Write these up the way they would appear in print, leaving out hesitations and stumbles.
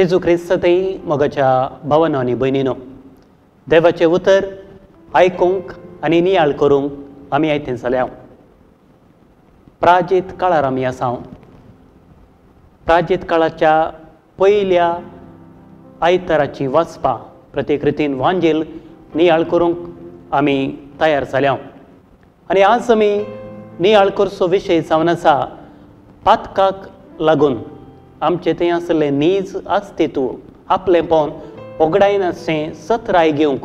जेजू क्रिस्तय मोगाच्या भावानो आनी भयणीनो, देवाचें उतर आयकूंक आनी नियाळ करूंक आमी आयतें जाल्या. प्राजीत काळार आमी आसा. प्राजीत काळाच्या पयल्या आयताराची वाचपा प्रतिकृतीन वांजेल नियाळ करूंक आमी तयार जाल्या. आनी आज आमी नियाळ करचो विशय जावन आसा पातकाक लागून आमचें थंय आशिल्लें नीज अस्तित्व आपलेंपण ओगडायनाशें सतराय घेवंक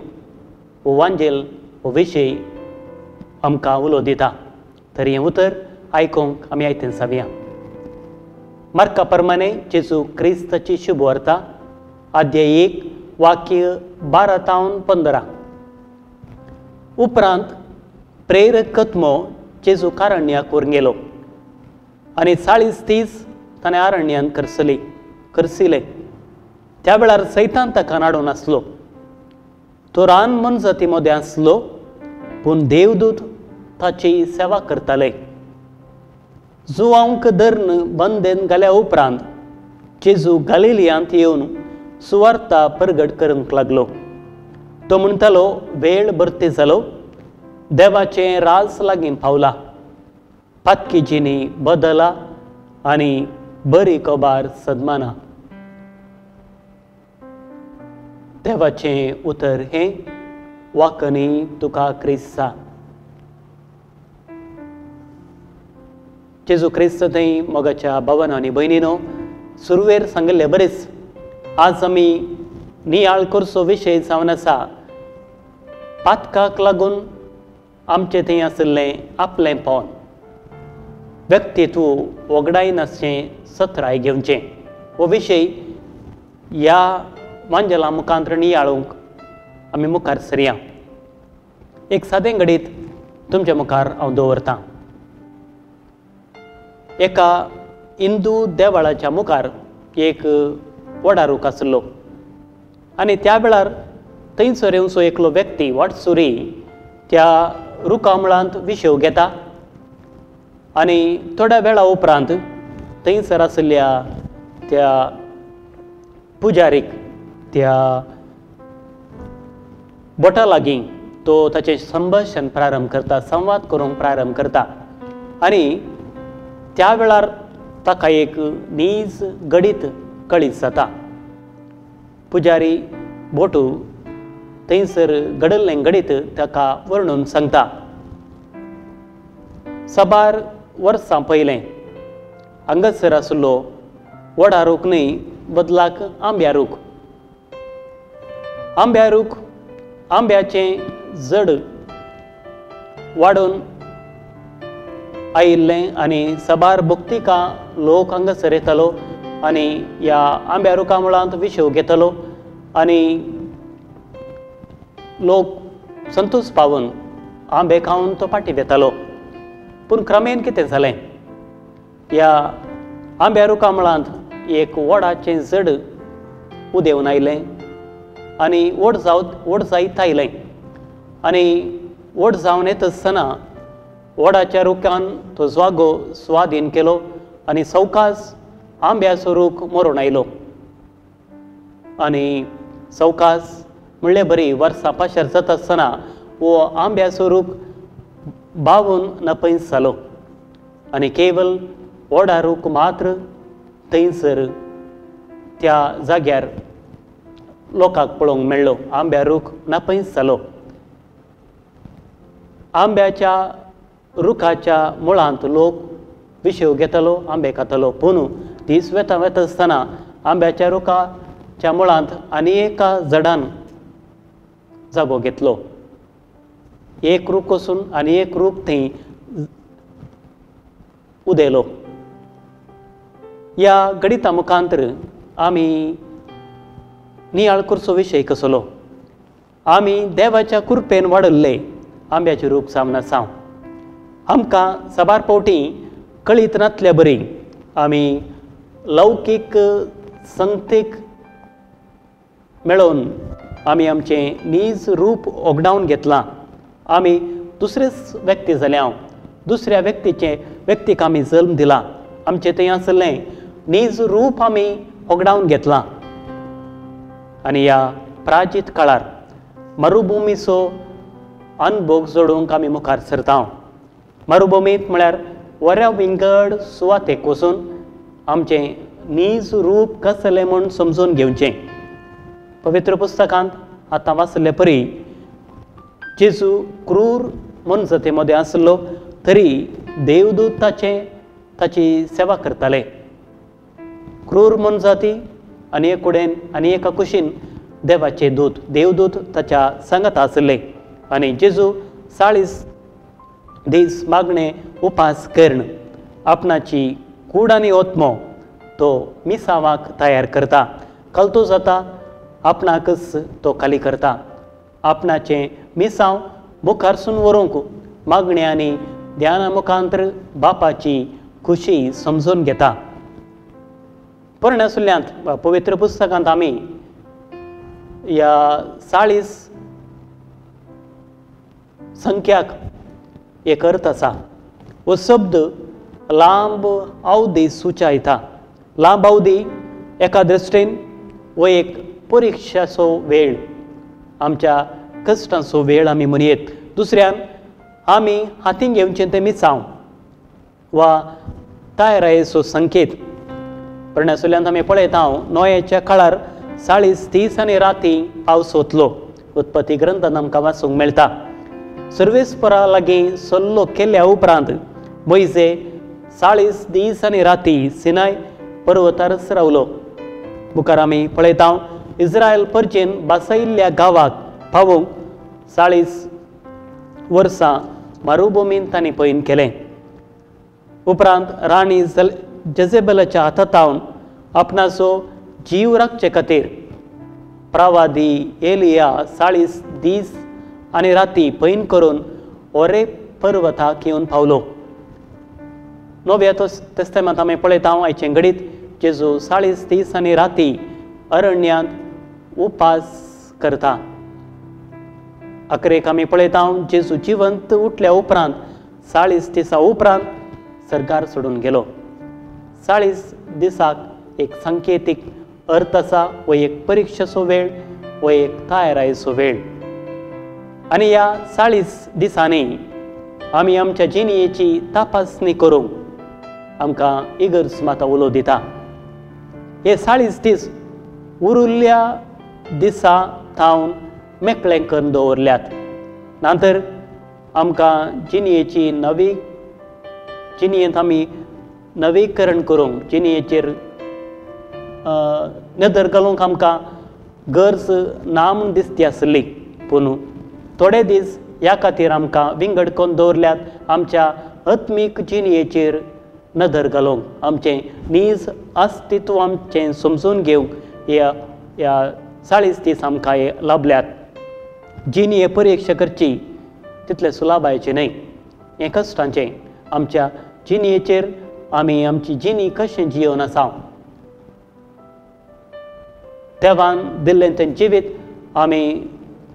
हो वांजेल हो विशय आमकां उलो दिता. तर हें उतर आयकूंक आमी आयतें जावया. मार्का प्रमाणे जेजू क्रिस्ताची शुभवार्ता अध्याय 1 वाक्य 12 तावन 15. उपरांत प्रेरक कत्मो जेजू कारण्याक व्हरून गेलो आनी 40 दीस ताणें आरण्यांत करसिले. त्या वेळार सैतान ताका नाडून आसलो. तो रान मनजाती मदें आसलो, पूण देवदूत ताची सेवा करताले. जुवांक धरून बंदेन घाल्या उपरांत जेजू गालिलियांत येवन सुवार्ता परगट करूंक लागलो. तो म्हणटालो, वेळ भरती जालो, देवाचें राज लागीं पावला, पातकी जिणी बदला आनी बरी कबार सदमाना. देवाचें उतर हें वाकनी तुका क्रिस्ता. जेजू क्रिस्त थंय मोगाच्या भावानो आनी भयणीनो, सुरवेर सांगिल्ले बरेच आज आमी नियाळ करचो विशय जावन आसा पातकाक लागून आमचें थंय आशिल्लें आपलेंपण व्यक्तित्व वगडायनाशें सतराय घेवचें. हो विशय ह्या वांजेला मुखांत नियाळूंक आमी मुखार सरया. एक सादें घडीत तुमच्या मुखार हांव दवरतां. एका हिंदू देवळाच्या मुखार एक वडा रूख आसलो आनी त्या वेळार थंयसर येवचो एकलो व्यक्ती वाटसुरी त्या रुखा मुळांत विशेव घेता आनी थोड्या वेळा उपरांत थंयसर आशिल्ल्या त्या पुजारीक त्या बोटा लागीं तो ताचें संभाशण प्रारंभ करता, संवाद करूंक प्रारंभ करता आनी त्या वेळार ताका एक नीज गडीत कळीत जाता. पुजारी बोटू थंयसर घडिल्लें घडीत ताका वर्णून सांगता. साबार वर्सां पयलें हांगासर आशिल्लो वडा रूख न्हय बदलाक आंब्या रूख. आंब्या रूख आंब्याचें जड वाडून आयिल्लें आनी साबार भक्तिका लोक हांगासर येतालो आनी ह्या आंब्या रुखा मुळांत विशेव घेतालो आनी लोक संतोश पावून आंबे खावन तो फाटीं वेतालो. पूण क्रमेन कितें जालें, ह्या आंब्या रुखा मुळांत एक वडाचें जड उदेवन आयलें आनी व्हड जायत आयलें आनी व्हड जावन येता आसतना वडाच्या रुखान तो जागो स्वाधीन केलो आनी सवकास आंब्याचो रूख मरून आयलो. आनी सवकास म्हणले बरी वर्सां पाशार जाता आसतना हो आंब्याचो रूख बावून नपैस जालो आनी केवल वडा रूख मात्र थंयसर त्या जाग्यार लोकांक पळोवंक मेळ्ळो. आंब्या रूख नपैस जालो. आंब्याच्या रुखाच्या मुळांत लोक विशेव घेतालो, आंबे खातालो. पूण दीस वेता वेता आसतना आंब्याच्या रुखाच्या मुळांत आनी एका झडान जागो घेतलो. एक रूख वचून आनी एक रूख थंय उदेलो. ह्या गणिता मुखांतर आमी नियाळ करचो विशय कसलो, आमी देवाच्या कृपेन वाडल्ले आंब्याचे रूख जावन आसा. आमकां साबार फावटी कळीत नातल्या बरी आमी लौकीक संगतीक मेळोवन आमी आमचें नीज रूप ओगडावन घेतलां. आमी दुसरेच व्यक्ती जाल्या, दुसऱ्या व्यक्तीक आमी जल्म दिला. आमचें थंय आशिल्लें नीज रूप आमी होगडावन घेतलां. आनी ह्या प्राचीत काळार मरुभुमीचो अनभोग जोडूंक आमी मुखार सरता. मरुभुमींत म्हळ्यार वऱ्या विंगड सुवातेक वचून आमचें नीज रूप कसलें म्हूण समजून घेवचें. पवित्र पुस्तकांत आतां वाचल्ले परी जेजू क्रूर मनजाती मदें आसलो तरी देवदूत ताची सेवा करताले. क्रूर मनजाती आनी एक कडेन आनी एका कुशीन देवाचे दूत देवदूत ताच्या सांगात आसले आनी जेजू 40 दीस मागणे उपास करून आपणाची कूड आनी ओत्मो तो मिसावाक तयार करता. कलतो जाता आपणाकच तो खाली करता. आपणाचें मिसांव मुखारसून व्हरूंक मागणे आनी ध्याना मुखांतर बापाची खुशी समजून घेता. पोरण्या सुल्ल्यांत पवित्र पुस्तकांत आमी ह्या 40 संख्याक एक अर्थ आसा. हो शब्द लांब अवधी सुचायता. लांब अवधी एका दृश्टीन हो एक परिक्षाचो वेळ, आमच्या कश्टांचो वेळ आमी म्हणयेत. दुसऱ्यान आमी हातीन घेवचें तें मिसांव वा तयारायेचो संकेत. पोरण्या सुल्ल्यांत आमी पळयता नोयाच्या काळार 40 दीस आनी राती पावस वतलो. उत्पत्ती ग्रंथांत आमकां वाचूंक मेळटा. सर्वेस्परा लागीं सल्लो केल्या उपरांत मोयजे 40 दीस आनी राती सिनाय पर्वतारच रावलो. मुखार आमी पळयता इस्रायल परजेन बसयल्ल्या गांवाक पावोवंक 40 वर्सां मरुभुमींत तांणी पयन केलें. उपरांत राणी जजेबेलाच्या हातांत आपणाचो जीव राखचे खातीर प्रवादी एलिया 40 दीस आनी राती पयन करून ओरे पर्वताक येवन पावलो. नव्या तेस्तेमांत आमी पळयता आयचें घडीत जेजू 40 दीस आनी राती अरण्यांत उपास करता. अकरेक आमी पळयता जेजू जिवंत उठल्या उपरांत 40 दिसां उपरांत सरकार सोडून गेलो. 40 दिसाक एक सांकेतीक अर्थ आसा. हो एक परिक्षेचो वेळ, हो एक तयारायेचो वेळ. आनी ह्या 40 दिसांनी आमी आमच्या जिणेची तपासणी करूंक आमकां इगर्ज माता उलो दिता. हे 40 दीस उरिल्ल्या दिसा थावन मेकळें करून दवरल्यात. नंतर आमकां जिणेची नवी जिणेंत आमी नवीकरण करूंक जिणेचेर नदर घालूंक आमकां गरज ना म्हूण दिसती आसली. पूण थोडे दीस ह्या खातीर आमकां विंगड करून दवरल्यात आमच्या आत्मीक जिणेचेर नदर घालूंक, आमचें नीज अस्तित्व आमचें समजून घेवंक ह्या ह्या 40 दीस आमकां हे लाभल्यात. जिणी परिक्षा करची तितलें सुलाभायचें न्हय, हें कश्टांचें. आमच्या जिणेचेर आमी आमची जिणी कशें जियोवन आसा, देवान दिल्लें तें जिवीत आमी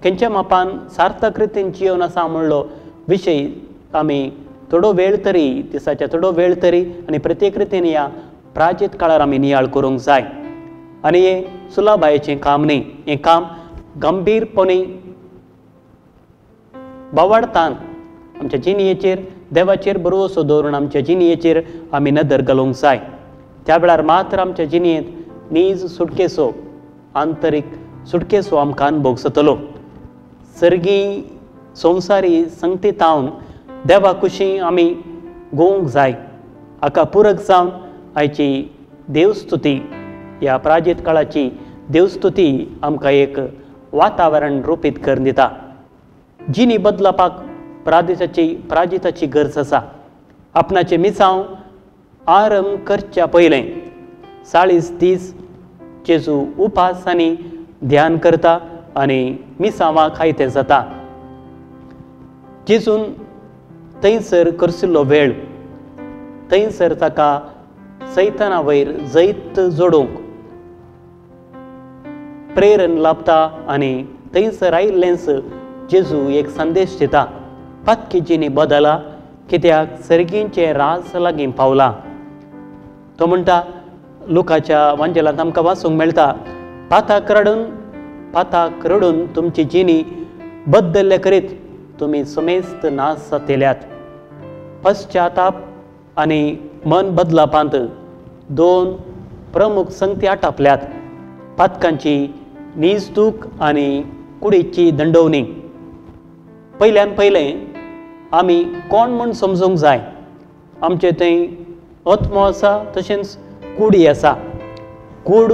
खंयच्या मापान सार्थक रितीन जियोवन आसा म्हणलो विशय आमी थोडो वेळ तरी दिसाच्या थोडो वेळ तरी आनी प्रत्येक रितीन ह्या प्राचीत काळार आमी नियाळ करूंक जाय. आनी हें सुलाभायेचें काम न्ही, हें काम गंभीरपणी बावडतान आमच्या जिणेचेर देवाचेर भरवसो दवरून आमच्या जिणेचेर आमी नदर घालूंक जाय. त्या वेळार मात्र आमच्या जिणेंत नीज सुटकेचो आंतरीक सुटकेचो आमकां अनुभव जातलो. सर्गी संवसारी संगती तावन देवा कुशी आमी गोवंक जाय. हाका पुरक जावन आयची देवस्तुती ह्या प्राचीत काळाची देवस्तुती आमकां एक वातावरण रुपीत करून दिता. जिणी बदलपाक प्राजिताची गरज आसा. आपणाचें मिसांव आरंभ करच्या पयलें 40 दीस जेजू उपास आनी ध्यान करता आनी मिसांवाक आयतें जाता. जेजून थंयसर करसिल्लो वेळ थंयसर ताका सैताना वयर जैत जोडूंक प्रेरण लाभता आनी थंयसर आयिल्लेंच जेजू एक संदेश दिता, पातकी जिणी बदला कित्याक सर्गींचें राज लागीं पावलां. तो म्हणटा लुकाच्या वांजेलांत आमकां वाचूंक मेळटा, पाताक रडून पाताक रडून तुमची जिणी बदल्ले करीत तुमी समेस्त नाश जातल्यात. पश्चाताप आनी मन बदलापांत दोन प्रमुख संगती आटापल्यात, पातकांची नीज दूख आनी कुडीची दंडवणी. पयल्यान पयलें आमी कोण म्हूण समजूंक जाय. आमचे थंय आत्मो आसा तशेंच कुडी आसा. कूड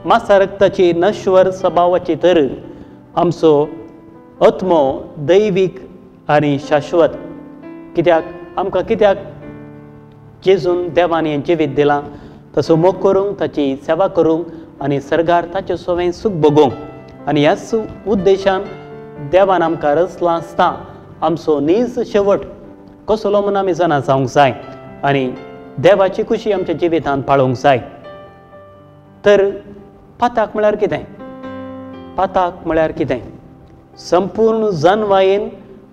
मासा रक्ताची नश्वर सभावाची तर आमचो आत्मो दैवीक आनी शाश्वत. कित्याक आमकां कित्याक जेजून देवान हें जिवीत दिलां, तसो मोग करूंक, ताची सेवा करूंक आनी सर्गार ताचें सवें सूख भोगूंक. आनी ह्याच उद्देशान देवान आमकां रचलां आसता आमचो नीज शेवट कसलो म्हूण आमी जाणा जावंक जाय आनी देवाची खुशी आमच्या जिवितांत पाळोवंक जाय. तर पाताक म्हळ्यार कितें? पाताक म्हळ्यार कितें? संपूर्ण जानवायेन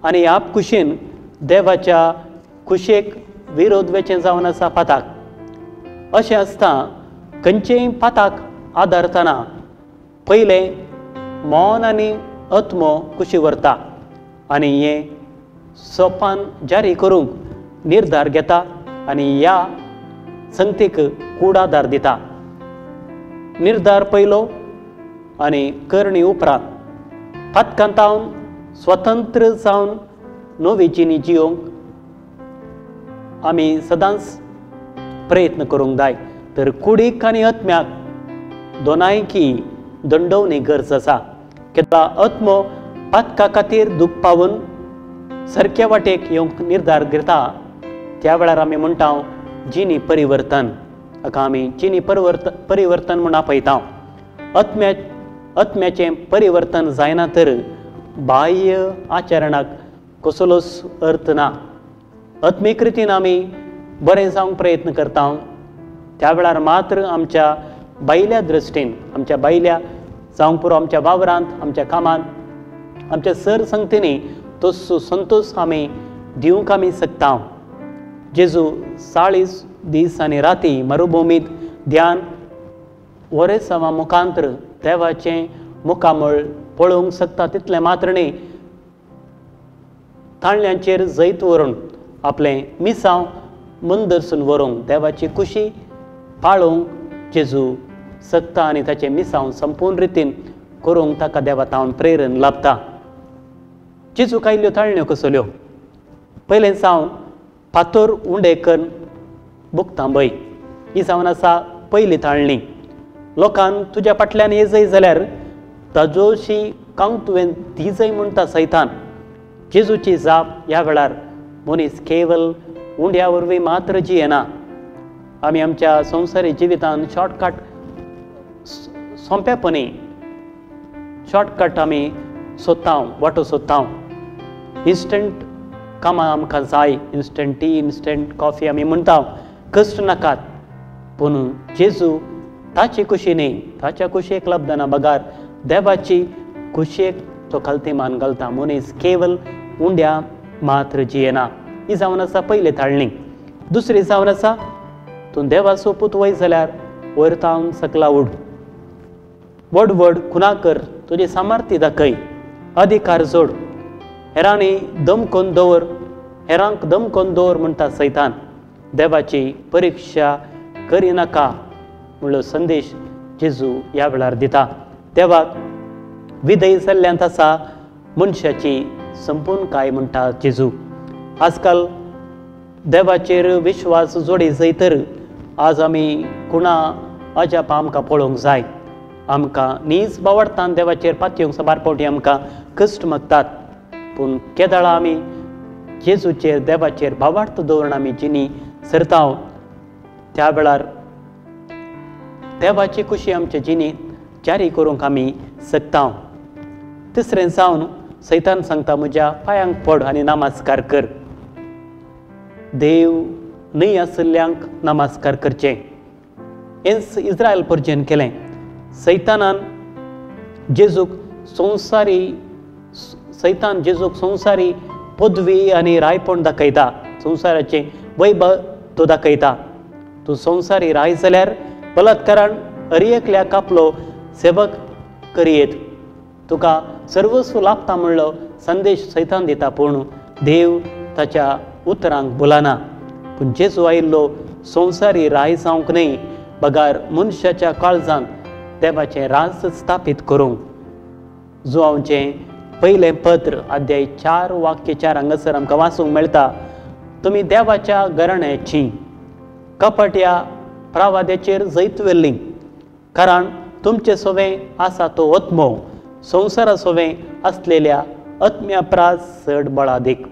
आनी आपखुशीन देवाच्या खुशेक विरोध वेचें जावन आसा पाताक. अशें आसता खंयचेय पाताक आदारतना पयलें मन आनी आत्मो कुशी व्हरता आनी हें सोपान जारी करूंक निर्धार घेता आनी ह्या संगतीक कूड आदार दिता. निर्धार पयलो आनी करणी उपरांत पातकांतावन स्वतंत्र जावन नवी जिणी जियोंक आमी सदांच प्रयत्न करूंक जाय. तर कुडीक आनी आत्म्याक दोनांयकी दंडवणी गरज आसा. केन्ना आत्मो पातका खातीर दूख पावून सारक्या वाटेक येवंक निर्धार घेता त्या वेळार आमी म्हणटा जिणी परिवर्तन. हाका आमी जिणी परिवर्तन म्हूण आपयता. आत्म्याचें परिवर्तन जायना तर बाह्य आचरणाक कसलोच अर्थ ना. आत्मीक रितीन आमी बरें जावंक प्रयत्न करता त्या वेळार मात्र आमच्या भायल्या दृश्टीन, आमच्या भायल्या जावंक पुरो, आमच्या वावरांत, आमच्या कामांत, आमच्या सर संगतींनी तो संतोश आमी दिवंक आमी शकता. जेजू 40 दीस आनी राती मरुभुमींत ध्यान ओरेसांवा मुखांतर देवाचें मुखामळ पळोवंक शकता तितलें मात्र न्ही, ताळ्यांचेर जैत व्हरून आपलें मिसांव मुंदरसून व्हरूंक देवाची खुशी पाळोवंक जेजू शकता आनी ताचें मिसांव संपूर्ण रितीन करूंक ताका देवा तावन प्रेरण लाभता. जेजूक आयिल्ल्यो ताळण्यो कसल्यो? पयलें सावन फातर उंडे करून बुकतांबय ही जावन आसा पयली ताळणी. लोकान तुज्या फाटल्यान येजय जाल्यार ताजोशी कांग तुवें दिजय म्हणटा सैतान. जेजूची जाप ह्या वेळार मनीस केवल उंड्या वरवीं मात्र जियेना. आमी आमच्या संवसारी जिवितांत शॉर्टकट सोंपेपणी शॉर्टकट आमी सोदता, वाटो सोदता. इन्स्टंट कामां आमकां जाय, इन्स्टंट टी, इन्स्टंट कॉफी आमी म्हणटा, कश्ट नाकात. पूण जेजू ताची खुशी न्ही, ताच्या खुशयेक लब्धना बगार देवाची खुशयेक तो खालती मान घालता. मनीस केवल उंड्या मात्र जियेना. ही जावन आसा पयली ताळणी. दुसरी जावन आसा तूं देवाचो पूत वय जाल्यार वयर तावन सकला उड, व्हड व्हड खुना कर, तुजी सामर्थ्य दाखय, अधिकार जोड, हेरांनी दमकोन दवर, हेरांक दमकोन दवर म्हणटा सैतान. देवाची परिक्षा करिनाका म्हणलो संदेश जेजू ह्या वेळार दिता. देवाक विधेय जाल्ल्यांत आसा मनशाची संपूर्ण काय म्हणटा जेजू. आजकाल देवाचेर विश्वास जोडी जय तर आज आमी कुणा अजापां आमकां पळोवंक जाय. आमकां नीज बावडतान देवाचेर पातयेवंक साबार फावटी आमकां कश्ट मागतात, पूण केदळा आमी जेजूचेर देवाचेर भावार्थ दवरून आमी जिणी सरता त्या वेळार देवाची खुशी आमच्या जिणी जारी करूंक आमी शकता. तिसरें जावन सैतान सांगता म्हज्या पांयांक पड आनी नमस्कार कर. देव न्हय आशिल्ल्यांक नमस्कार करचें हेंच इस्रायल परजेन केलें. सैतानान जेजूक संवसारी सैतान जेजूक संवसारी पदवी आनी रायपण दाखयता, संवसाराचें वैभव तो दाखयता. तूं संवसारी राय जाल्यार बलात्कारान हर एकल्याक आपलो सेवक करयेत. तुका सर्वस्व लाभता म्हणलो संदेश सैतान दिता, पूण देव ताच्या उतरांक बोलाना. पूण जेजू आयिल्लो संवसारी राय जावंक न्हय, बगार मनशाच्या काळजांत देवाचें राज स्थापीत करूंक. जुवांवचें पयलें पत्र अध्याय 4 वाक्य 4 हांगासर आमकां वाचूंक मेळटा, तुमी देवाच्या घराण्याची कपट्या प्रावाद्याचेर जैत व्हेल्ली, कारण तुमचे सोवें आसा तो आत्मो संवसारा सोवें आसलेल्या आत्म्या प्रास चड बळादीक.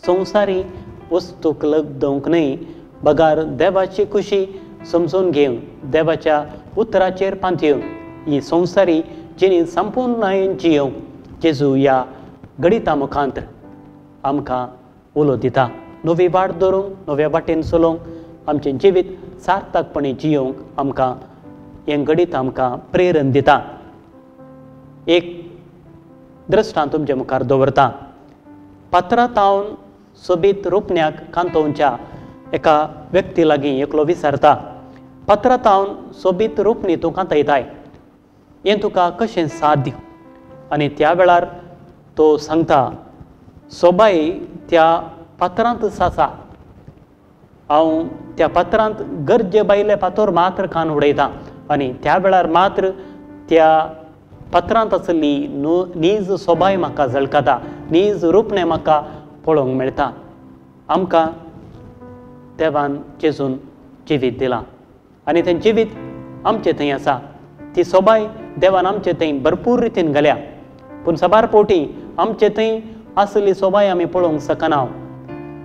संवसारी वस्तूक लगदवंक न्हय, बगार देवाची खुशी समजून घेवन देवाच्या उतराचेर पांथेवन ही संवसारी जिणी संपूर्णायेन जियोवंक जेजू ह्या गणिता मुखांत आमकां उलो दिता. नवी वाट धरूंक, नव्या वाटेन चलोवंक, आमचें जिवीत सार्थकपणी जियोवंक आमकां हें गणीत आमकां प्रेरण दिता. एक दृश्टांत तुमचे मुखार दवरता. पात्रातावन सोबीत रुपण्याक कांतोवच्या एका व्यक्ती लागीं एकलो विचारता, पात्रातावन सोबीत रुपणी तूं कांतयताय, हें तुका कशें साध्य? आनी त्या वेळार तो सांगता, सोबाय त्या पात्रांतच आसा, हांव त्या पात्रांत गरजे भायले फातोर मात्र खान उडयता आनी त्या वेळार मात्र त्या पात्रांत आसली नीज सोबाय म्हाका झळकता, नीज रुपणें म्हाका पळोवंक मेळटा. आमकां देवान जेजून जिवीत दिलां आनी तें जिवीत आमचे थंय आसा. ती सोबाय देवान आमचे थंय भरपूर रितीन घाल्या, पूण साबार फावटी आमचे थंय आसली सोबाय आमी पळोवंक शकना.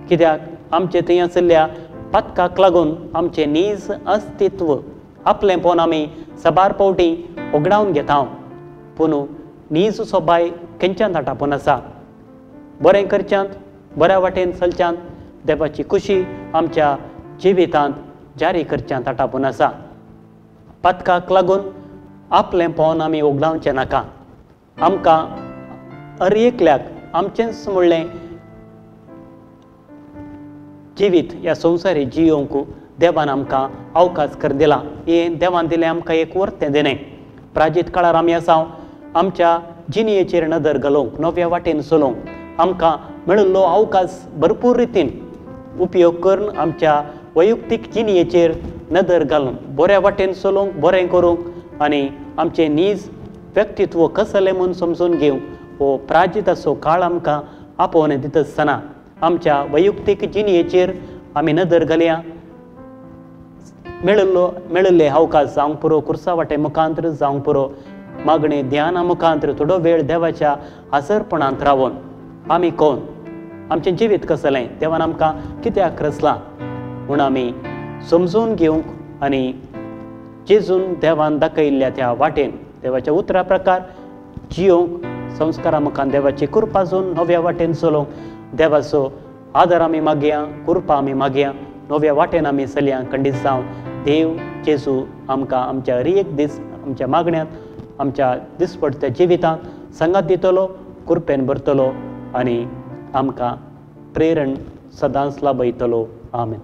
कित्याक आमचे थंय आशिल्ल्या पातकाक लागून आमचें नीज अस्तित्व आपलेंपण आमी साबार फावटी ओगडावन घेता. पूण नीज सोबाय खंयच्यान आटापून आसा? बरें करच्यांत, बऱ्या वाटेन चलच्यांत, देवाची खुशी आमच्या जिवितांत जारी करच्यांत आटापून आसा. पातकाक लागून आपलेंपण आमी ओगडावचें नाका. आमकां हर एकल्याक आमचेंच म्हणलें जिवीत ह्या संवसारी जियोवंक देवान आमकां अवकाश कर दिला. हें देवान दिलें आमकां एक वर्तें दिलें. प्राजीत काळार आमी आसा, आमच्या जिणयेचेर नदर घालूंक, नव्या वाटेन चलोवंक आमकां मेळिल्लो अवकाश भरपूर रितीन उपयोग करून आमच्या वैयक्तीक जिणयेचेर नदर घालून बऱ्या वाटेन चलोवंक, बरें करूंक आनी आमचें नीज व्यक्तित्व कसलें म्हूण समजून घेवंक हो प्राजिताचो काळ आमकां आपोवणें दिता आसतना आमच्या वैयक्तीक जिणयेचेर आमी नदर घालया. मेळिल्ले अवकाश जावंक पुरो, कुर्सा वाटे मुखांत जावंक पुरो, मागणे ध्याना मुखांत थोडो वेळ देवाच्या आसरपणांत रावन आमी कोण, आमचें जिवीत कसलें, देवान आमकां कित्याक रचलां म्हूण आमी समजून घेवंक आनी जेजून देवान दाखयल्ल्या त्या वाटेन देवाच्या उतरा प्रकार जियोवंक, संस्कारा मुखार देवाची कृपा जावन नव्या वाटेन चलोवंक देवाचो आदर आमी मागया, कृपा आमी मागया, नव्या वाटेन आमी चलया. खंडीत जावन देव जेजू आमकां आमच्या हर एक दीस आमच्या मागण्यांत, आमच्या दिसपडत्या जिवितांत सांगात दितलो, कृपेन भरतलो आनी आमकां प्रेरण सदांच लाभयतलो. आमेन.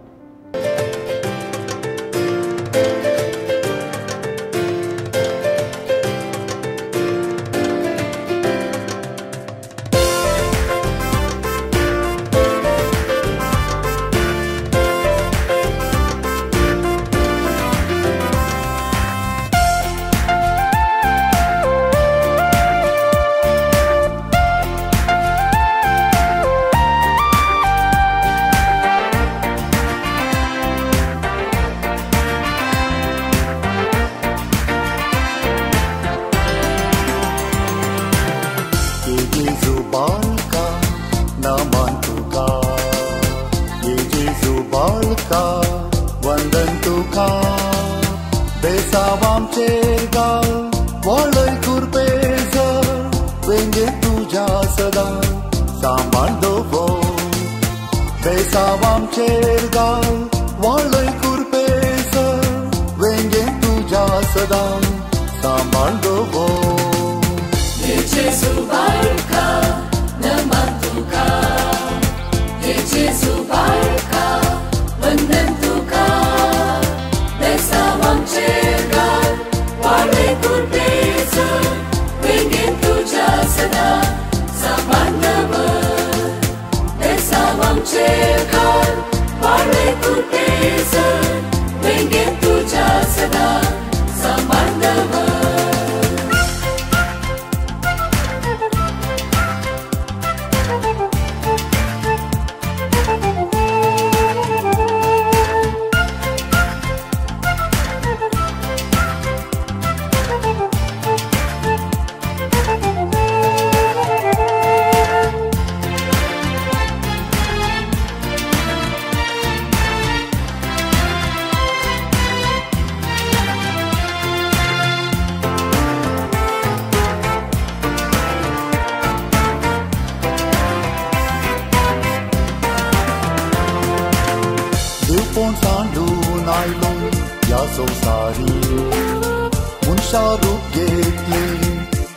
Wale kurpeza, wengen tu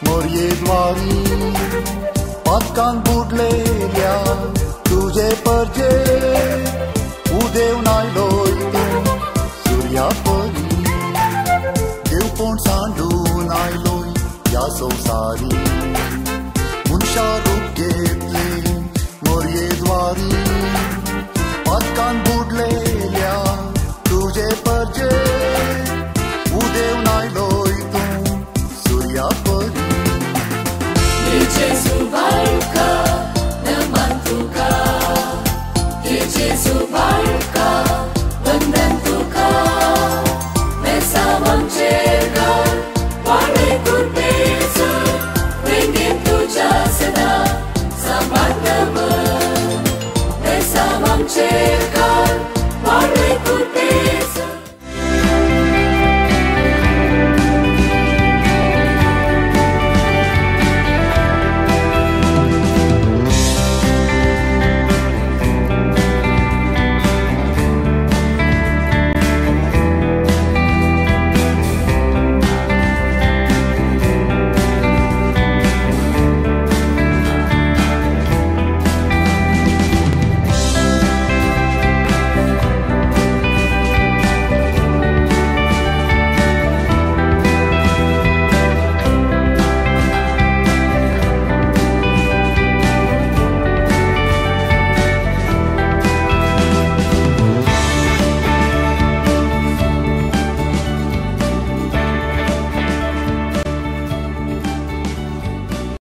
मोरयेद्वारी पातकान बुडलेल्या तुजे परजे उदेवन आयलोय तूं सुर्या परी देवपण सांडून आयलोय ह्या संवसारी मनशा